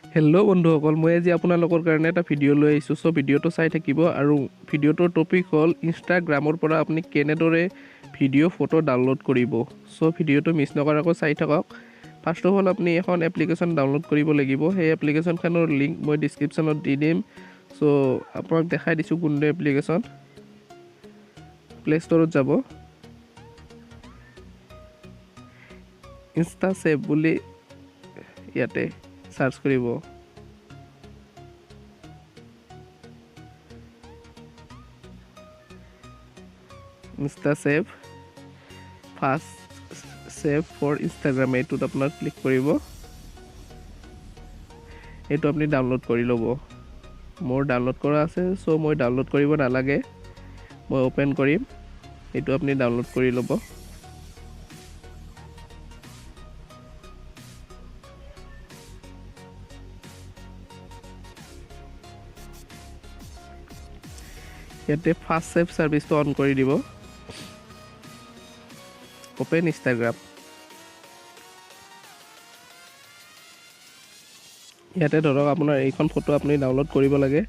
Hello' বন্ধুসকল, মই আজি আপোনালোকৰ কাৰণে এটা ভিডিঅ' লৈ আহিছোঁ। চ' ভিডিঅ'টো চাই থাকিব আৰু ভিডিঅ'টোৰ টপিক হ'ল ইনষ্টাগ্ৰামৰ পৰা আপুনি কেনেদৰে ভিডিঅ' ফটো ডাউনলোড কৰিব। চ' ভিডিঅ'টো মিছ নকৰাকৈ চাই থাকক। ফাৰ্ষ্ট অফ অল আপুনি এখন এপ্লিকেশ্যন ডাউনলোড কৰিব লাগিব। সেই এপ্লিকেশ্যনখনৰ লিংক মই ডিছক্ৰিপশ্যনত দি দিম। চ' আপোনাক দেখাই দিছোঁ কোনটো এপ্লিকেশ্যন। প্লে ষ্ট'ৰত যাব, ইনষ্টা ছেভ বুলি ইয়াতে চাৰ্চ কৰিব। Insta save, fast save for Instagram, এইটোত আপোনাৰ ক্লিক কৰিব। এইটো আপুনি ডাউনলোড কৰি ল'ব। মোৰ ডাউনলোড কৰা আছে, চ' মই ডাউনলোড কৰিব নালাগে, মই অ'পেন কৰিম। এইটো আপুনি ডাউনলোড কৰি ল'ব। ইয়াতে ফাষ্ট ছেভ ছাৰ্ভিচটো অন কৰি দিব। অ'পেন ইনষ্টাগ্ৰাম, ইয়াতে ধৰক আপোনাৰ এইখন ফটো আপুনি ডাউনলোড কৰিব লাগে।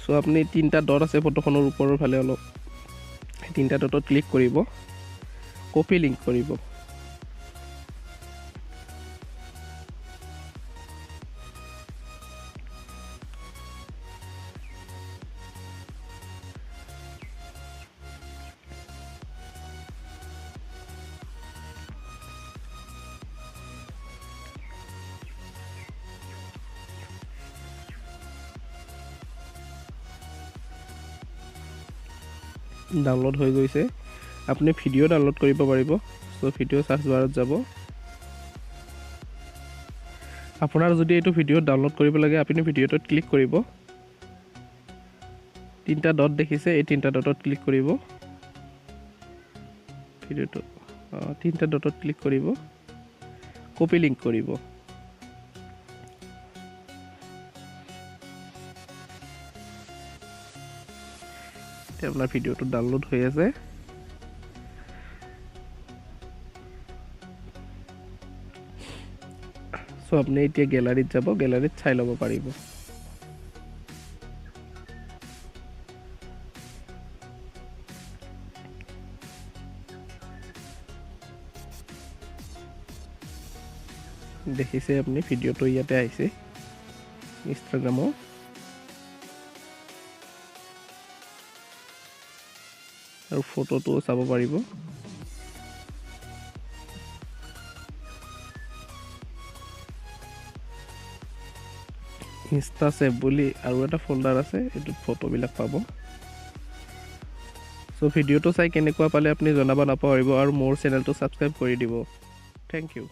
চ' আপুনি তিনিটা ডট আছে ফটোখনৰ ওপৰৰ ফালে অলপ, সেই তিনিটা ডটত ক্লিক কৰিব, কপি লিংক কৰিব। ডাউনলোড হৈ গৈছে। আপুনি ভিডিঅ' ডাউনলোড কৰিব পাৰিব। চ' ভিডিঅ' চাৰ্চ বাৰত যাব। আপোনাৰ যদি এইটো ভিডিঅ' ডাউনলোড কৰিব লাগে, আপুনি ভিডিঅ'টোত ক্লিক কৰিব। তিনিটা ডট দেখিছে, এই তিনিটা ডটত ক্লিক কৰিব। ভিডিঅ'টো তিনিটা ডটত ক্লিক কৰিব, কপি লিংক কৰিব। এতিয়া আপোনাৰ ভিডিঅ'টো ডাউনলোড হৈ আছে। চ' আপুনি এতিয়া গেলাৰীত যাব, গেলাৰীত চাই ল'ব পাৰিব। দেখিছে আপুনি ভিডিঅ'টো ইয়াতে আহিছে ইনষ্টাগ্ৰামৰ। আৰু ফটোটোও চাব পাৰিব। ইনষ্টা ছেভ বুলি আৰু এটা ফল্ডাৰ আছে, এইটোত ফটোবিলাক পাব। চ' ভিডিঅ'টো চাই কেনেকুৱা পালে আপুনি জনাব নাপাহৰিব আৰু মোৰ চেনেলটো ছাবস্ক্ৰাইব কৰি দিব। Thank you.